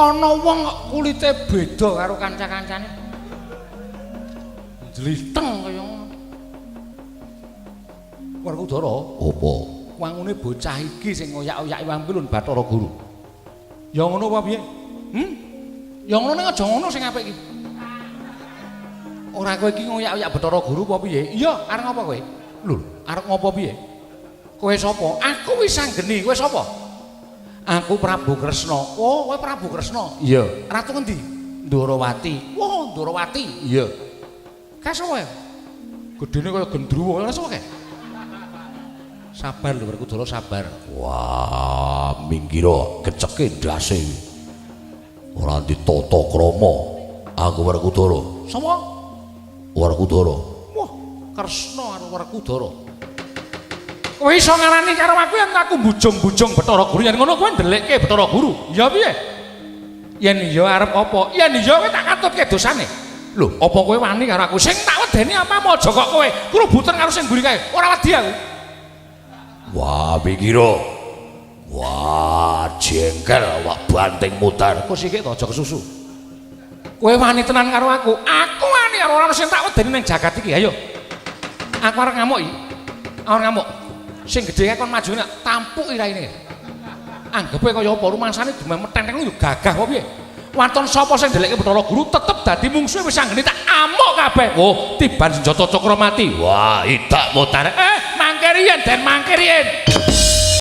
Ana wong kok kulite beda karo kanca-kancane. Jliteng kaya ngono. Werkudara, Apa? Wangune bocah iki sing ngoyak-oyaki Wangpilun Bathara Guru. Ya ngono apa piye? Hmm? Ya ngono ning aja ngono sing apik iki. Ora kowe iki ngoyak-oyak Bathara Guru apa piye? Iya, arep ngopo kowe? Lho, arep ngopo piye? Kowe sapa? Aku wis anggeni, kowe sapa? Aku Prabu Kresna. Oh, kowe Prabu Kresna. Iya. Ratu ngendi? Ndorowati. Wah, Ndorowati. Iya. Kae sapa ya? Gedene kaya gendruwo, ora sapa kae? Sabar lho Werkudara, sabar. Wah, minggiro keceke ndase. Ora ditata krama. Aku Werkudara. Sapa? Werkudara. Wah, Kresna karo Werkudara. Kowe iso ngarani karo aku yen aku bujung-bujung Bathara Guru yen ngono kowe ndelikke Bathara Guru. Ya piye? Yen iya arep apa? Yen iya kowe tak katutke dosane. Lho, apa kowe wani karo aku? Sing tak wedeni apa aja kok kowe krubutan karo sing mburi kae. Ora wedi aku. Wah, minggiro. Wah, jengkel awak banting mutar. Kok sikik to aja kesusu. Kowe wani tenan karo aku. Aku wani karo ora sing tak wedeni ning jagat iki. Ayo. Aku arep ngamuk iki. Arep ngamuk. Sing gedhe kae kon maju nek tampuki raine. Anggepe kaya apa rumangsane dumeh metenteng yo gagah apa piye? Waton sapa sing ndelekke Bathara Guru tetep dadi mungsuhe wis anggene tak amuk kabeh. Oh, tiban senjata cakra mati. Wah, idak mutar. Eh, mangke riyen den mangke riyen.